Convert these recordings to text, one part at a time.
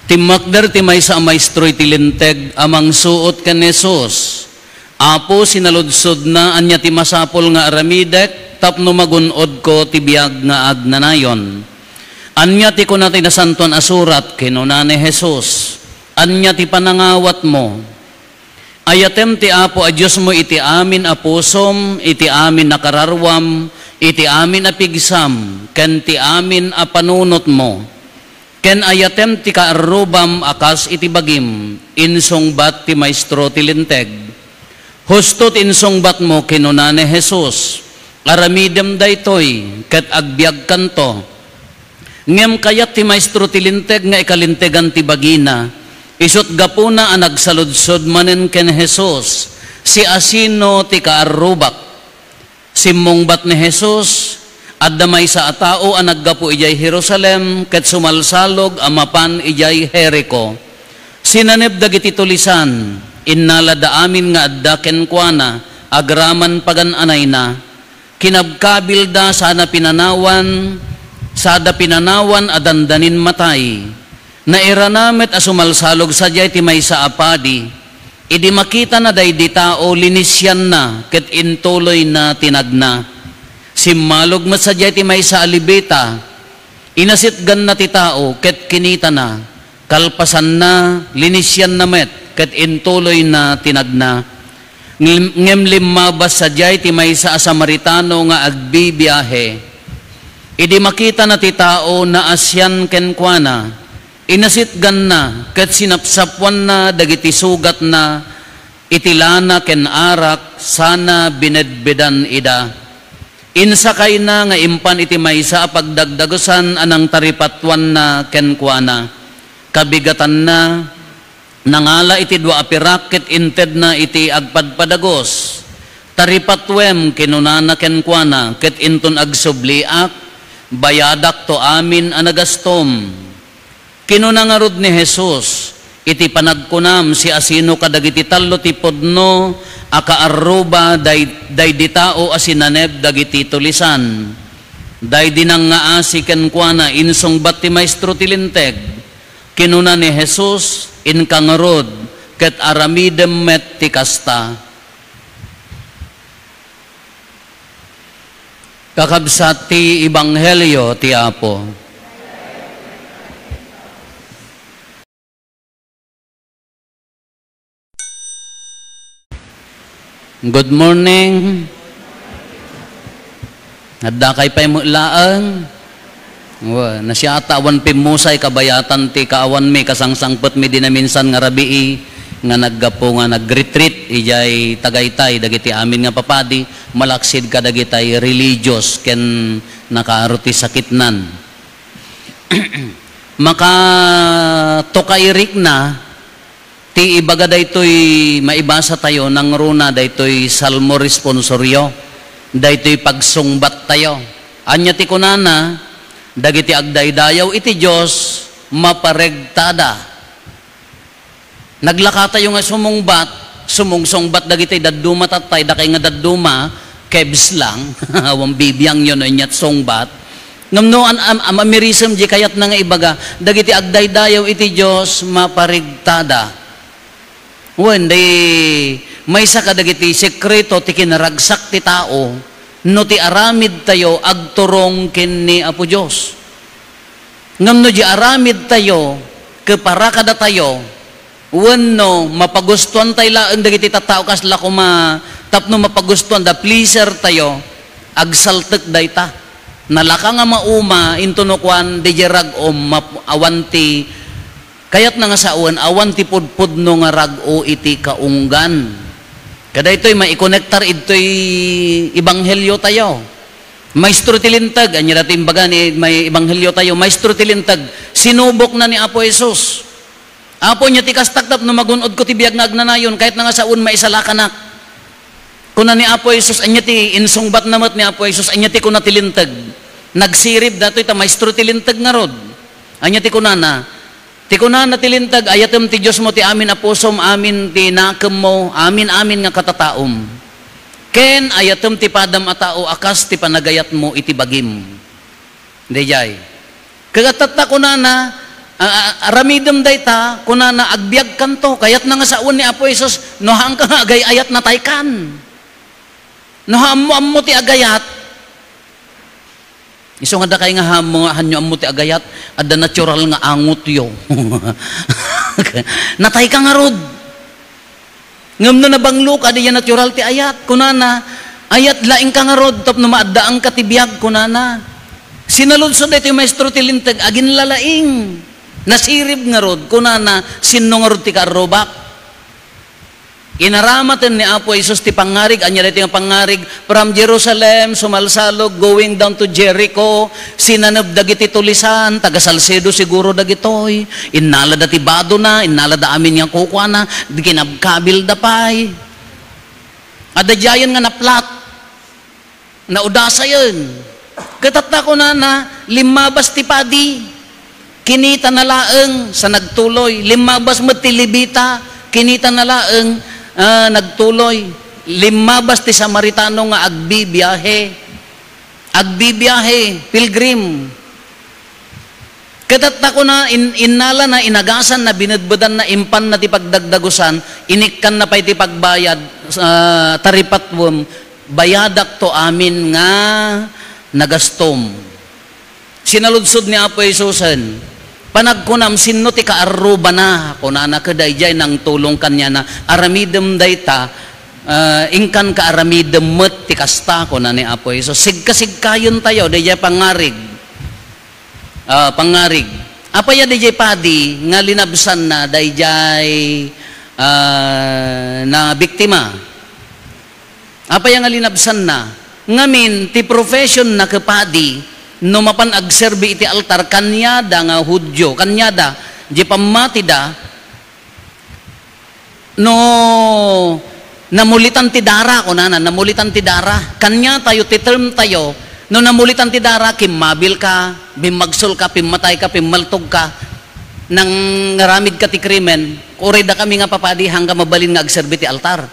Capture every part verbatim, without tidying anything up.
Timmakder ti maysa a maestro iti Linteg a mangsuot ken ni Jesus, "Apo, sinaludsodna, ania ti masapul nga aramidek tapno magun-odko ti biag nga agnanayon?" "Ania ti kuna ti Nasantoan a Surat?" kinuna ni Jesus. "Ania ti panangawatmo?" "Ayatem ti Apo a Diosmo iti amin a pusom, iti amin a kararuam, iti amin a pigsam, ken ti amin a panunotmo. Ken ayatem ti kaarrubam a kas iti bagim," insungbat ti maestro ti Linteg. "Husto ti insungbatmo," kinuna ni Jesus. "Aramidem daytoy, ket agbiagkanto." Ngem kayat ti maestro ti Linteg nga ikalintegan ti bagina. Isut' gapuna a nagsaludsod manen ken Jesus, "Siasino ti kaarrubak?" Simmungbat ni Jesus, "Adda maysa a tao a naggapu idiay Jerusalem ket sumalsalog a mapan idiay Jerico. Sinaneb dagiti tulisan, innalada amin nga adda kenkuana agraman pagan-anayna. Kinabkabilda sana pinanawan, sada pinanawan a dandanin matay. Nairana met a sumalsalog sadiay ti maysa a padi. Idi makitana daydi tao, linisianna ket intuloyna ti nagna. Simmalog met sadiay ti maysa a Levita. Inasitganna ti tao ket kinitana. Kalpasanna, linisianna met ket intuloyna ti nagna. Ngem, ngem limmabas sadiay ti maysa a Samaritano nga agbibiahe. Idi makitana ti tao, naasian kenkuana. Inasitganna ket sinapsapuanna dagiti sugatna iti lana ken arak sana binedbedan ida. Insakayna nga impan iti maysa a pagdagdagusan a nangtaripatuanna kenkuana. Kabigatanna, nangala iti dua a pirak ket intedna iti agpadpadagus. 'Taripatuem,' kinunana kenkuana, 'ket inton agsubliak, bayadakto amin a nagastom.' Kinuna ngarud ni Jesus, "Iti panagkunam, siasino kadagiti tallo ti pudno a kaarruba day-, daydi tao a sinaneb dagiti tulisan?" Daydi nangngaasi kenkuana, insungbat ti maestro ti Linteg. Kinuna ni Jesus, "Inka ngarud, ket aramidem met ti kasta." Kakabsat ti Ebanghelio ti Apo. Good morning. Addakay pay met laeng. Wa, nasiata awan pimmusay kabayatan ti kaawanmi, kasangsangpetmi di naminsan nga rabii nga naggapu nga nag-retreat idiay Tagaytay dagiti amin nga papadi, malaksid kadagitay religious ken nakaaro ti sakitnan. Makatukairikna ti ibaga daytoy maibasa tayo, nangruna daytoy Salmo Responsorio, daytoy pagsungbat tayo. Ania ti kunana? Dagiti agdaydayaw iti Dios, maparegtada. Naglakatayo nga sumungbat, sumugsungbat dagiti dadduma tattay, dakay nga dadduma, kebs lang, awan bibiangyo no inyat sungbat. Ngem no an-, am-, am-, amirisem di kayatna nga ibaga, dagiti agdaydayaw iti Dios, maparigtada. Wen, day, maysa kadagiti sekreto ti kinaragsak ti tao, no ti aramid tayo agturong ken ni Apo Dios. Ngem no di aramid tayo, ket para kadatayo, wenno mapagustuan tay laeng dagiti tattao kasla koma tapno mapagustuan da, pleaser tayo, agsaltek dayta. Nalaka nga mauma, into no kuan, di di rag-o, map-, awan ti, kayatna nga sawen, awan ti pudpudno nga rag-o iti kaunggan. Kadaytoy maikonektar idtoy ebanghelio tayo. Maestro ti Linteg, ania dati imbaga ni may ebanghelio tayo, Maestro ti Linteg, sinubokna ni Apo Jesus. Apo, ania ti kastak tapno magun-odko ti biag nga agnanayon, kayatna nga sawen maisalakanak. Kuna ni Apo Jesus, ania ti insungbatna met ni Apo Jesus, ania ti kuna ti Linteg? Nagsirib datoy ta Maestro ti Linteg ngarud. Ania ti kunana? Ti kunana ti Linteg, "Ayatem ti Diosmo ti amin a pusom, amin ti nakemmo, amin-amin nga katataom. Ken ayatem ti padam a tao a kas ti panagayatmo iti bagim." Daydiay. Kagatatta kunana, A-, a-, aramidem dayta, kunana, "Agbiagkanto." Kayatna nga sawen ni Apo Jesus, "No haanka nga agay-ayat, nataykan." No haammo-ammo ti agayat, isu nga dakay nga haammo, haanyo ammo ti agayat, adda natural nga angotyo. Natayka ngarud. Ngem no nabangloka, diay natural ti ayat. Kunana, "Ayat laingka ngarud tapno maaddaanka ti biag," kunana. Sinaludsod daytoy maestro ti Linteg, aginlalaing. Nasirib ngarud, kunana, "Sinno ngarud ti kaarrubak?" Inaramaten ni Apo Jesus ti pangngarig. Ania daytoy nga pangngarig? From Jerusalem, sumalsalog, going down to Jericho, sinaneb dagiti tulisan, taga Salcedo siguro dagitoy. Innalada ti badona, innalada amin nga kukuana, kinabkabilda pay. Adda diayen nga naplat. Naudasayen. Ket tatta kunana, limmabas ti padi. Kinitana laeng sa nagtuloy. Limmabas met ti Levita. Kinitana laeng, ah, nagtuloy. Limmabas ti Samaritano nga agbibiahe. Agbibiahe, pilgrim. Ket tatta kuna, in-, innalana, inagasanna, binedbedanna, impanna ti pagdagdagusan, inikkanna pay ti pagbayad, ah, taripatwem, "Bayadakto amin nga nagastom." Sinaludsod ni Apo Jesusen, "Panagkunam, sinno ti kaarrubana?" Kunana, "Ket daydiay nangtulong kaniana, aramidem dayta, ah, inkanka aramidem met ti kasta," kuna ni Apo Jesus. Sigkasigkayentayo daydiay pangngarig. Ah, pangngarig. Apay a daydiay padi nga linabsanna daydiay, ah, nabiktima? Apay a nga linabsanna? Ngamin, ti profession na ket padi, no mapan agserbi iti altar, kaniada nga Judio, kaniada, di pammatida, no namulitan ti dara, kunana, namulitan ti dara. Kaniatayo, ti term tayo, no namulitan ti dara, kimmabilka, bimmagsolka, pimmatayka, pimmaltogka, nangaramidka ti krimen, uray dakami nga papadi, haanka mabalin nga agserbi ti altar.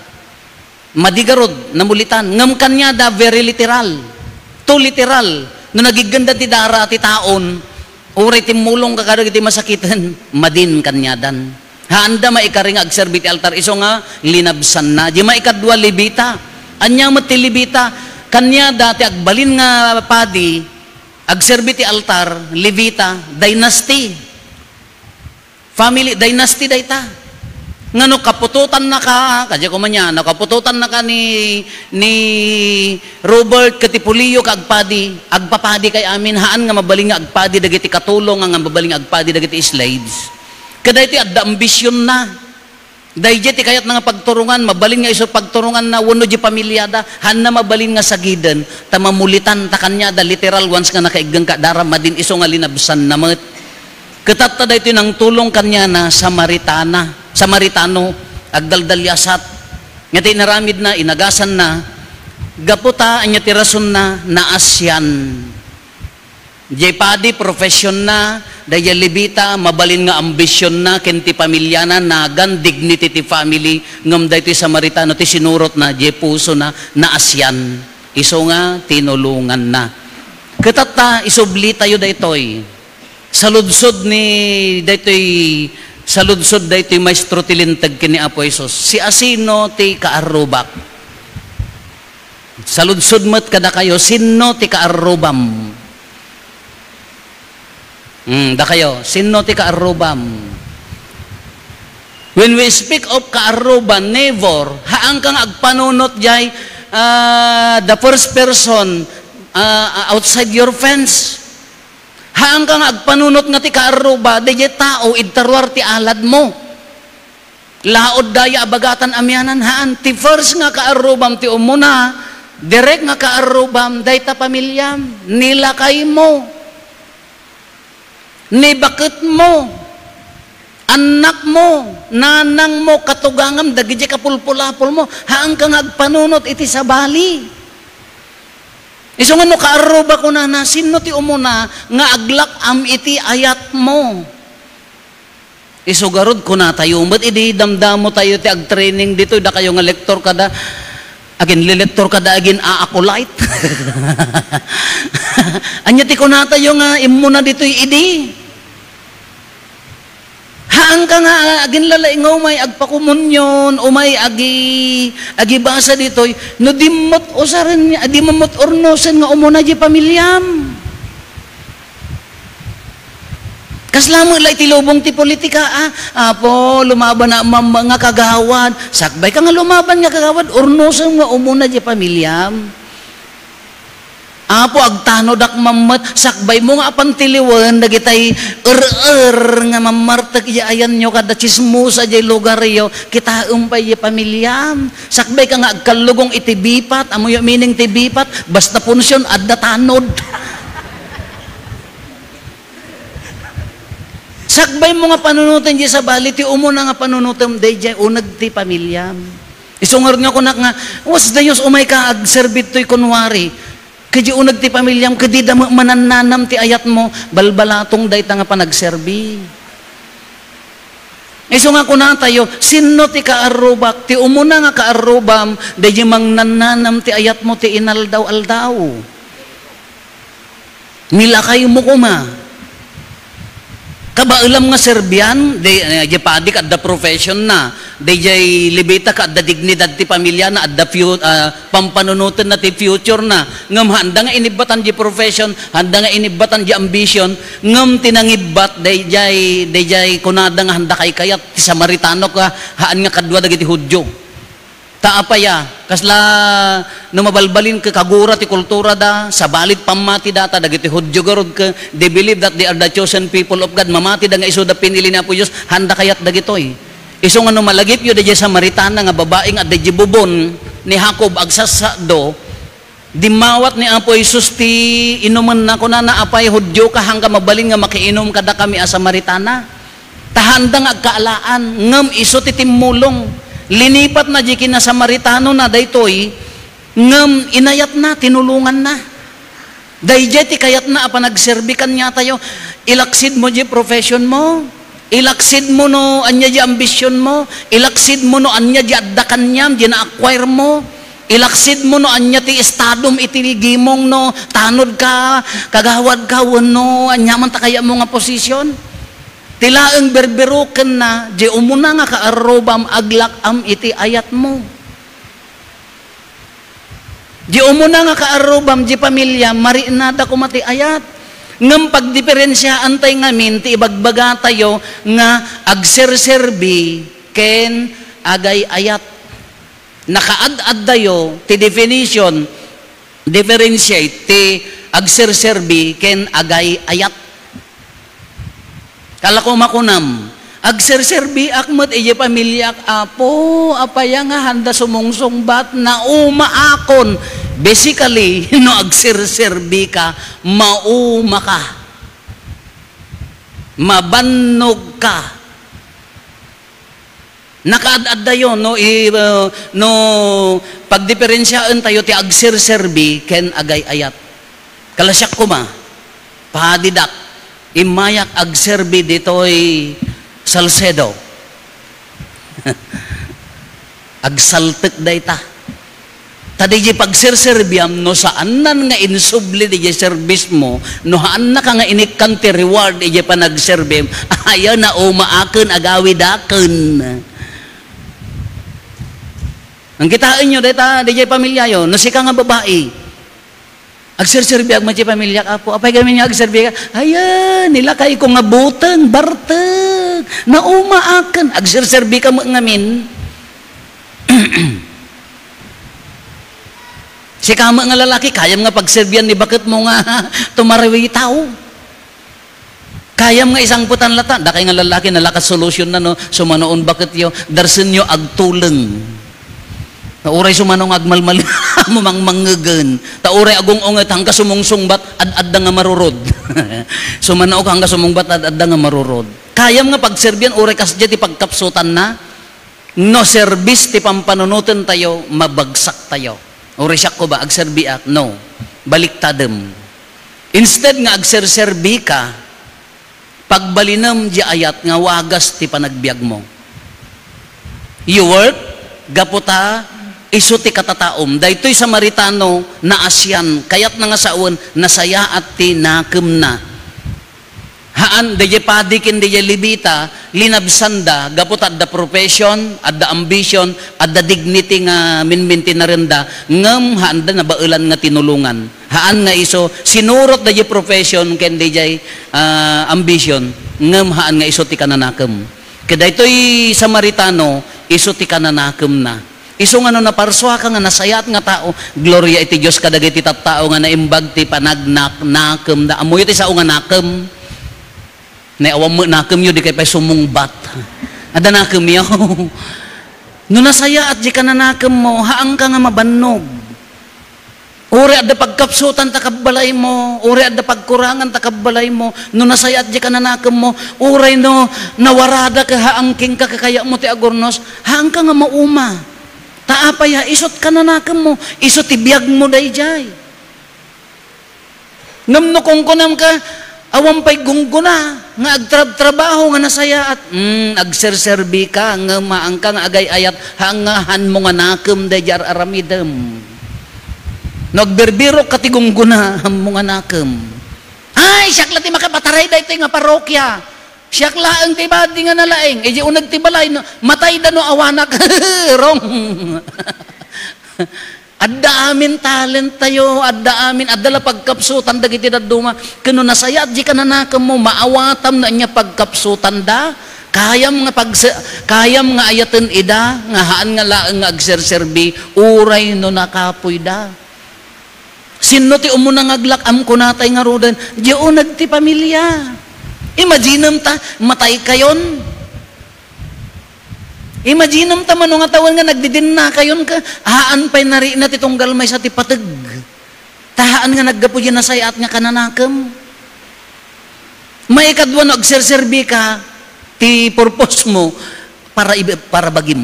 Madi garud, namulitan. Ngem kaniada, very literal. Too literal. No nagiggenda ti dara ti taon, uray timmulongka kadagiti masakiten, madin kaniadan. Haanda maikari nga agserbi ti altar, isu nga linabsanna. Di maikadua, Levita. Ania met ti Levita? Kaniada ti agbalin nga padi, agserbi ti altar, Levita, dynasty. Family dynasty dayta. Nga no kaputotannaka, kadi ko man niya, no kaputotannaka ni, ni Robert ket ti Pulio ka agpadi, agpapadi kay amin, haan nga mabalin nga agpadi dagiti katulong, nga mabalin nga agpadi dagiti slaves. Kadaytoy adda ambisionna. Daydiay ti kayatna nga pagturongan, mabalin nga isu pagturonganna wenno di pamiliada, haanna mabalin nga sagiden, ta mamulitan ta kaniada, literal, once nga nakaiggenka, dara madin isu nga linabsanna met. Ket tatta daytoy nangtulong kaniana, Samaritana, Samaritano, agdaldaliasat. Nga ti inaramidna, inagasanna, gapu ta, ania ti rasonna, naasian. Diay padi, professionna, daydiay Levita, mabalin nga ambisionna, ken ti pamiliana, nagan, dignity ti family, ngem daytoy Samaritano, ti sinurotna, diay pusona, naasian. Isu nga tinulonganna. Ket tatta, isublitayo daytoy. Saludsod ni daytoy, saludsod daytoy maestro ti Linteg ken ni Apo Jesus. Siasino ti kaarrubak? Saludsod met kadakayo, sinno ti kaarrubam? Hmm, dakayo, sinno ti kaarrubam? When we speak of kaarruban, neighbor, haanka nga agpanunot jay, ah, the first person, ah, outside your fence. Haanka nga agpanunot nga ti kaarruba, dayjay tao, idta ruar ti aladmo. Laod daya a bagatan amianan, haan. Ti first nga kaarrubam ti umuna, direk nga kaarrubam, dayta pamiliam, ni lakaymo, ni baketmo, annakmo, nanangmo, katugangam, dagiti kapulpulapolmo, haanka nga agpanunot iti sabali. Isu nga no kaarruba kunana, sinno ti umuna nga aglak-am iti ayatmo? Isu garud, kunatayo met idi damdamotayo ti agtraining ditoy, dakayo nga lektor kada, agin-lelektor kada, agin-a-acolyte. Ania ti kunatayo nga immuna ditoy idi? ka nga, ah, aginlalaing nga umay agpakomunion, umay agi-, agibasa ditoy, no dimmot usaren, ah, dimmot urnosen nga umuna di pamiliam. Kasla met la iti lubong ti politika, ah. Apo, lumaban a mamma nga kagawad. Sakbay ka nga lumaban nga kagawad, urnosem nga umuna di pamiliam. Apo, agtanodak mammet, sakbay mo nga apan tiliwen dagitay er-er nga mammartek iti ayanyo kada chismosa diay lugaryo, kitaem pay iti pamiliam. Sakbay ka nga agkallugong iti bipat, amoyo meaning ti bipat, basta punsion, adda tanod. Sakbay mo nga panunoten diay sabali, ti umuna nga panunotem, daydiay uneg ti pamiliam. Isu ngarud nga kunak nga, was Dios, umay ka, agserbi toy kunwari. Kadi uneg ti pamiliam, kadi da manannanam ti ayatmo, balbalatong dayta nga panagserbi. Isu nga kunatayo, sinno ti kaarrubak? Ti umuna nga kaarrubam, daydiay mangnannanam ti ayatmo ti inaldaw-aldaw. Nilakaymo koma. Kabaelam nga serbian, di, eh, di padi ket adda profession na. Daydiay levita ket adda dignidad ti pamiliana, adda fiu-, ah, pampanunotenna ti future na. Ngem haanda nga inibbatan di profession, haanda nga inibbatan di ambition, ngem ti nangibbat, daydiay, daydiay kunada nga haanda kaykayat, ti Samaritano ka, haan nga kadua dagiti Judio. Ta apay a, kasla no mabalbalin ket kagura ti kulturada, sabali ti pammatida, ta dagiti Judio garud ket they believe that they are the chosen people of God, mamatida nga isuda pinili ni Apo Dios, haanda kayat dagitoy. Isu nga no malagipyo daydiay Samaritana nga babai nga adda idiay bubon ni Jacob, agsassado, dimmawat ni Apo Jesus ti inumenna, kunana, "Apay, Judio ka, haanka mabalin nga makiinum kadakami a Samaritana?" Ta haanda nga agkaalaan, ngem isu ti timmulong. Linipatna diay kina-Samaritanona daytoy, ngem inayatna, tinulonganna. Daydiay ti kayatna a panagserbi kaniatayo. Ilaksidmo diay professionmo. Ilaksidmo no ania diay ambitionmo. Ilaksidmo no ania diay adda kaniam, diay na-acquire mo. Ilaksidmo no ania ti estadom iti gimong, no tanod ka, kagawad ka, wenno ania man ta kayatmo nga posisyon. Ti laeng berberokenna, diay umuna nga kaarrubam, aglak-am iti ayatmo. Diay umuna nga kaarrubam, diay pamiliam, mariknada koma ti ayat. Ngem pagdiperensiaantay ngamin ti ibagbagatayo nga agserserbi ken agay-ayat. Nakaad-addayo ti definition, differentiate ti agserserbi ken agay-ayat. Kala ko makunam, "Agserserbiak met idiay pamiliak, Apo, apay a nga haanda sumungsungbat, naumaakon." Basically, no agserserbi ka, mauma ka. Mabannog ka. Nakaad-addayo no, i-, uh, no pagdiperensiaentayo ti agserserbi ken agay-ayat. Kalasiak koma, padidak, immayak agserbi ditoy Salcedo. Agsaltek dayta. Ta diay pagserserbiam, no saannan nga insubli diay serbismo, no haannaka nga inikkan ti reward idiay panagserbim, aya, naumaaken, agawidaken. Ang kitaenyo, dayta, diay pamilyayo, no sika nga babai, agserserbiak met ti pamiliak, Apo. Apay gamin nga agserbi ka? Ayan, nilakayko nga buteng, bartek. Naumaaken. Agserserbi ka met ngamin. Sika met nga lalaki, kayam nga pagserbian ni baketmo nga tumarawitaw. Kayam nga isangpetan lata, dakay nga lalaki, nalakat solution na, no? Sumano on baketyo, darsenyo agtuleng. Ta uray sumano nga agmalmal-, mumangmangngegen. Ta uray agung-unget, haanka sumungsungbat, ad-adda nga marurod. Sumano ka, haanka sumungbat, ad-adda nga marurod. Kayam nga pagserbian, uray kasdiay ti pagkapsutanna. No serbis ti pampanunotentayo, mabagsak tayo. Uray siak ko ba, agserbiak? No. Baliktadem. Instead nga agserserbi ka, pagbalinem diay ayat nga wagas ti panagbiagmo. You work, gapu ta isu ti katataom. Daytoy Samaritano, naasian, kayatna nga sawen, nasayaat ti nakemna. Haan, dayjay padi ken dayjay levita, linabsanda, gapu ta adda profession, adda ambition, adda dignity nga minmintinarenda, ngem haanda nabaelan nga tinulongan. Haan nga isu, sinurot dayjay profession ken dayjay, ah, ambition, ngem haan nga isu ti kananakem. Ket daytoy Samaritano, isu ti kananakemna. Isu nga no naparsuaka nga nasayaat nga tao, gloria iti Dios kadagiti tattao nga naimbag ti panagnaknakemda. Ammoyo ti sao nga nakem? Nay awan met nakemyo, di kay pay sumungbat. Adda nakemyo. No nasayaat di kananakemmo, haanka nga mabannog. Uray adda pagkapsutan ta kabbalaymo, uray adda pagkurangan ta kabbalaymo, no nasayaat di kananakemmo, uray no nawarada ka haang kenka kakayatmo ti agurnos, haanka nga mauma. Ta apay a, isut kananakemmo, isu ti biagmo daydiay. Ngem no kunkunam ka, awan pay gunggona nga agtrabtrabaho nga nasayaat, mm, agserserbi ka, ngem haanka nga agay-ayat, haanka nga hanmo nga nakem daydiay ar-aramidem. No agbirbirok ka ti gunggona, hanmo nga nakem. Ay, siak la ti makapataray daytoy nga parokya. Siak laeng ti badi nga nalaing. Idiay uneg ti balay, no, matayda no awanak. Wrong. Adda amin talent tayo, adda amin, adda la pagkapsutan dagiti dadduma. Ken no nasayaat di kananakemmo, maawatam no ania pagkapsutanda. Kayam nga pagse-, kayam nga ayaten ida, nga haan nga laeng nga agserserbi, uray no nakapoyda. Sinno ti umuna nga aglak-am kunatay ngaruden? Diay uneg ti pamilia. Imaginem ta, matay kayon. Imaginem ta mano nga tawen nga nagdidinna kayon ka, haan pay narina ti tunggal maysa ti pateg. Ta haan nga naggapu diay nasayaat nga kananakem. Maikadua no agserserbi ka, ti purpose mo para ibe-, para bagim.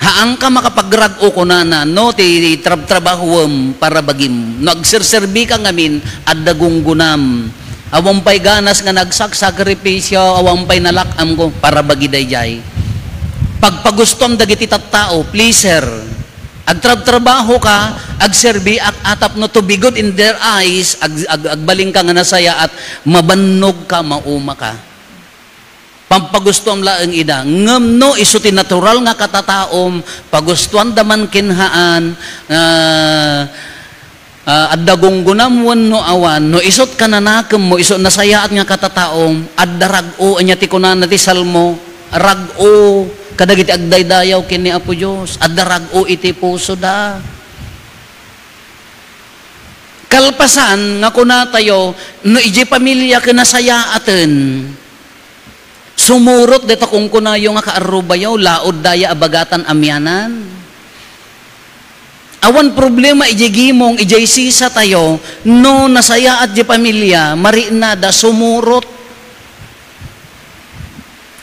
Haanka makapagrag-o kunana, no, ti trabtrabahuem para bagim. No agserserbi ka ngamin, adda gunggonam. Awan pay ganas nga nagsaksakripisyo, awan pay nalak-am ko para bagi daydiay. Pagpagustuam dagiti tattao, pleaser. Agtrabtrabaho ka, agserbi ak-, a tapno to be good in their eyes, ag-, ag-, agbalin ka nga nasayaat, mabannog ka, mauma ka. Pampagustuam laeng ida. Ngem no isu ti natural nga katataom, pagustuanda man ken haan, ah, ah, adda gunggonam wenno awan, no isut kananakemmo, isu nasayaat nga katataom, adda rag-o, ania ti kunana ti Salmo? Rag-o kadagiti agdaydayaw ken ni Apo Dios. Adda rag-o iti pusoda. Kalpasan nga kunatayo, no idiay pamilia ken nasayaaten, sumurot dayta kunkunayo nga kaarrubayo, laod daya a bagatan amianan. Awan problema idiay gimong, idiay sisatayo, no nasayaat diay pamilia, mariknada, sumurot.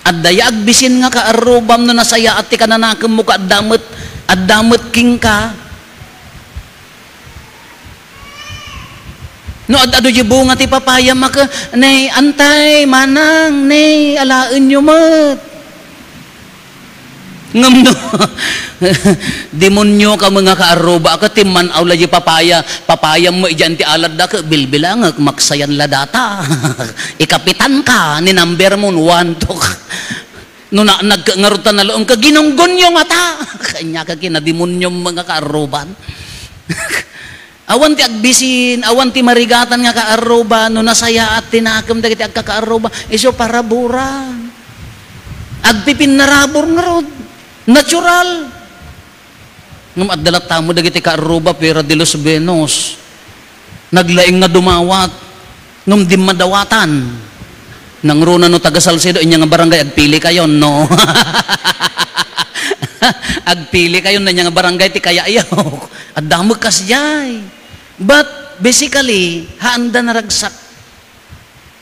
Adda ya agbisin nga kaarrubam no nasayaat ti kananakemmo ket adda met, adda met kenka. No ad-adu diay bunga ti papayam a ket, "Nay, antay, manang, nay, alaenyo met." Ngem no, demonio ka met nga kaarruba ket timman-aw la diay papaya, papayam met idiay ti aladda ket bilbilangek, maksayan la data. Ikapitan ka, ni number mo, one, two. No na, nag-, ngarud ta nalaeng ka, ginunggonyo ngata. Kanya ka kinademonio met nga kaarruban. Awan ti agbisin, awan ti marigatan nga kaarruban, no nasayaat ti nakem dagiti agkakaarruba, isu paraburan. Agpipinnarabur ngarud. Natural. Ngem adda latta met dagiti kaarruba, Fuera de los Buenos. Naglaing nga dumawat. Ngem di madawatan. Nangruna no taga Salcedo, inya nga barangay, agpili kayon, no? Agpili kayon, inya nga barangay ti kayayo. Adda met kasdiay. But, basically, haanda naragsak.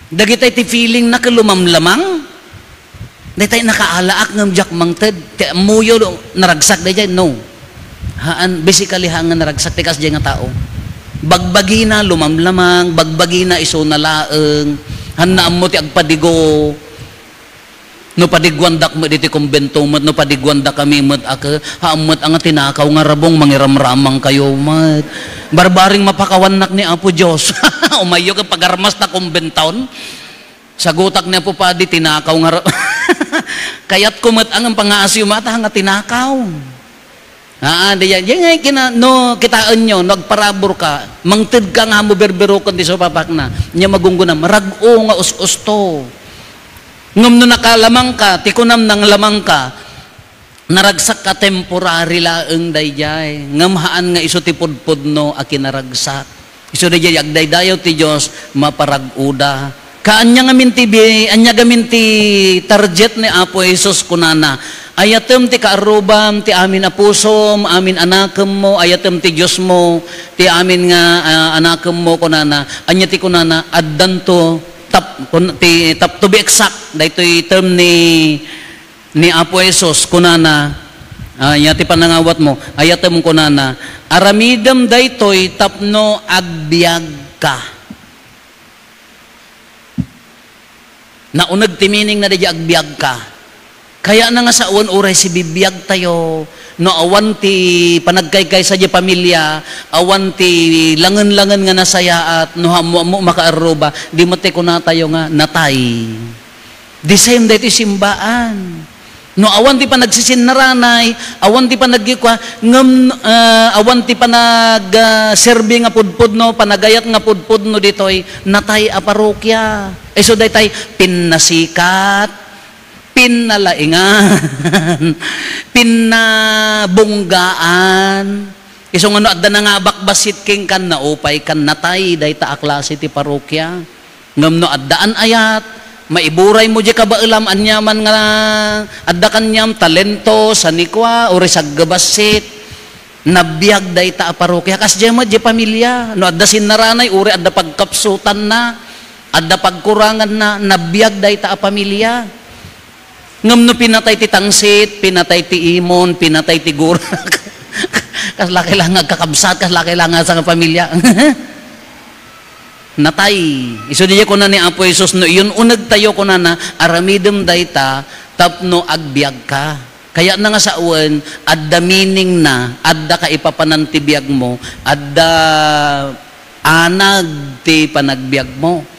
Dagitay ti feeling na ket lumamlamang. Daytay nakaalaak ngem diak mangted. Ti ammoyo naragsak daydiay, no. Haan, basically, haan nga naragsak ti kasdiay nga tao. Bagbagina lumamlamang, bagbagina isuna laeng, hanna ammo ti agpadigo. No padiguandak met iti kumbento met, no padiguandakami met a ke, haan met a nga tinakaw nga rabong, mangiramramang kayo met. Barbaring mapakawannak ni Apo Dios. umayyo ket pagarmasta kumbenton. Sagutak ni Apo Padi, tinakaw nga ra-, kayatko met a ngem pangaasiw mata nga tinakaw. Aa, di yan. Yan nga kina-, no, kitaenyo, no, agparabur ka, mangted ka nga mo berberoken ti supapakna. Nya magungguna, marag-o nga us-usto. Ngem no nakalamang ka, ti kunam nanglamang ka, naragsak ka temporary laeng daydiay. Ngem haan nga isu ti pudpudno a kinaragsak. Isu daydiay, agdaydayaw ti Dios, maparag-oda. Kaanya ngamin ti bi-, anya gamin ti target ni Apo Jesus, kunana, "Ayatem ti kaarrubam, ti amin a pusom, amin a nakemmo, ayatem ti Diosmo, ti amin nga, ah, a nakemmo," kunana. Anya ti kunana, addanto, tap-, kun-, ti, tap-, to be exact, daytoy term ni ni Apo Jesus, kunana, ah, nya ti panangawatmo, ayatem kunana, "Aramidem daytoy tapno agbiagka." Nauneg ti meaning na daydiay agbiagka. Kayatna nga sawen uray sibibiagtayo, no awan ti panagkaykaysa di pamilya, awan ti langen-langen nga nasayaat, no ammo-ammo makaarruba, di met ti kunatayo nga natay. The same daytoy simbaan. No awan ti panagsisinnarana, awan ti panagkikua, ngem, ah, awan ti panag, ah, serbi nga pudpudno, panagayat nga pudpudno ditoy, natay a parokia. Isu daytay, pinnasikat, pinnalaingan, pinnabunggaan. Isu nga no adda nangabakbassit kenka, naupay kan natay dayta a klase ti parokia. Ngem no adda an-ayat, maiburay mo di kabaelam, aniaman nga adda kaniam, talento, sanikua, uray saggebassit, nabiag dayta a parokia. Kasdiay met di pamilya, no adda sinnaranay, uray adda pagkapsutanna, adda pagkuranganna, nabiag dayta a pamilya. Ngem no pinatay ti tangsit, pinatay ti imon, pinatay ti gurak, kasla kailangan nga agkakabsat, kasla kailangan nga sangpamilya. Natay. Isu diay kuna ni Apo Jesus, no iyun-unegtayo, kunana, aramidem dayta tapno agbiagka. Kayatna nga sawen, adda meaning na, adda kaipapanan ti biagmo, adda anag ti panagbiagmo.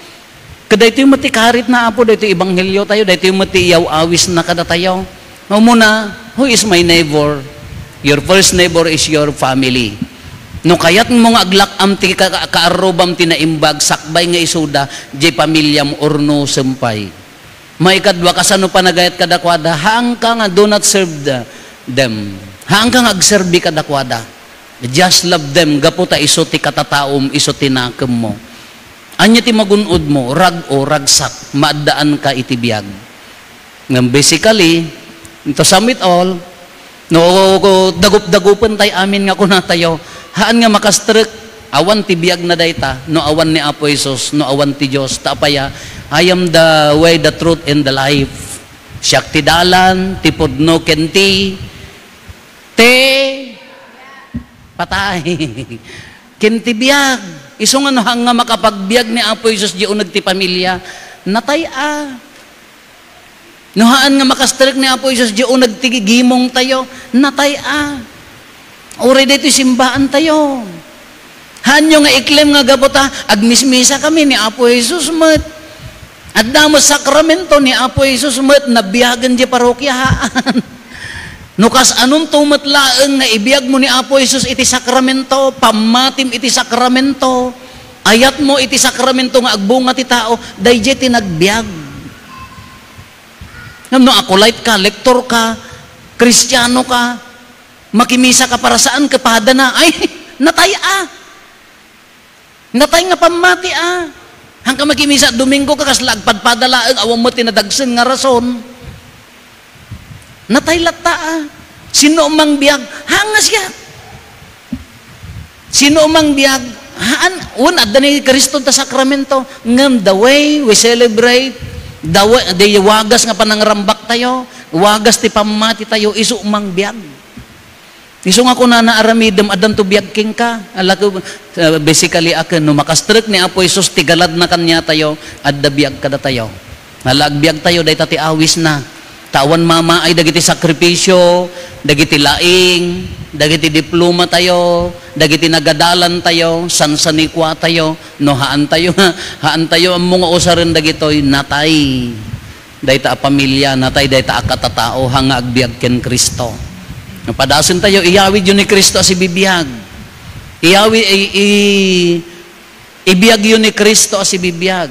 Ket daytoy met ti karit na, Apo, daytoy ebanghelio tayo, daytoy met ti iyaw-awisna kadatayo. Nga umuna, "Who is my neighbor?" Your first neighbor is your family. No kayatmo nga aglak-am ti ka-, ka-, kaarrubam ti naimbag, sakbay nga isuda, diay pamilyam, urnosem pay. Maikadua, kasano panagayat kadakuada? Haanka nga do not serve the, them. Haanka nga agserbi kadakuada. Just love them, gapu ta isu ti katataom, isu ti nakemmo. Ania ti magun-odmo? Rag-o, ragsak, maaddaanka iti biag. Ngem basically, to sum it all, no, dagup-dagupen tay amin nga kunatayo, haan nga makastrek, awan ti biagna dayta, no awan ni Apo Jesus, no awan ti Dios. Ta apay a, "I am the way, the truth, and the life." Siak ti dalan, ti pudno, ken ti, ti patay. Ken ti biag. Isu nga no haan nga makapagbiag ni Apo Jesus di uneg ti pamilya, natay a. No haan nga makastrek ni Apo Jesus di uneg ti gimongtayo, natay a. Uray daytoy simbaantayo. Haanyo nga i-claim nga gapu ta agmismisa kami ni Apo Jesus met. Adda met sakramento ni Apo Jesus met, nabiagen di parokia, haan. No kasanonto met laeng nga ibiagmo ni Apo Jesus iti sakramento, pammatim iti sakramento, ayatmo iti sakramento nga agbunga ti tao, daydiay ti nagbiag. Ngem no acolyte ka, lektor ka, Kristiano ka, makimisa ka para saan ka padana, ay, natay a. Natay nga pammati a. Haanka makimisa Domingo ka, kasla agpadpada laeng, awan met ti nadagsen nga rason. Natay latta a. Sino mangbiag? Haan nga siak. Sino mangbiag? Haan, wen, adda ni Cristo ta sakramento. Ngem the way we celebrate, the way, the wagas nga panangrambaktayo, wagas ti pammatitayo, isu mangbiag. Isu nga kunana, "Aramidem, addanto biag kenka." Ala, uh, basically, aken, no makastrek ni Apo Jesus ti galadna kaniatayo, adda biag kadatayo. Ala, agbiagtayo, dayta ti awisna. Awan mamaay dagiti sakripisio, dagiti laing, dagiti diplomatayo, dagiti nagadalantayo, sansanikuatayo, no haantayo, haantayo ammo nga usaren dagitoy, natay. Dayta a pamilia, natay dayta a katatao, ha nga agbiag ken Cristo. No padasentayo, iyawidyo ni Cristo a sibibiag. Iyawi-, i-, i-, ibiagyo ni Cristo a sibibiag.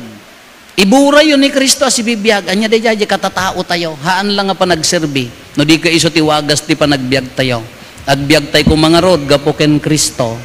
Iburayyo ni Cristo a sibibiag. Ania daydiay, katataotayo. Haan la nga panagserbi. No di ket isu ti wagas ti panagbiagtayo. Agbiagtay koma ngarud gapu ken Cristo.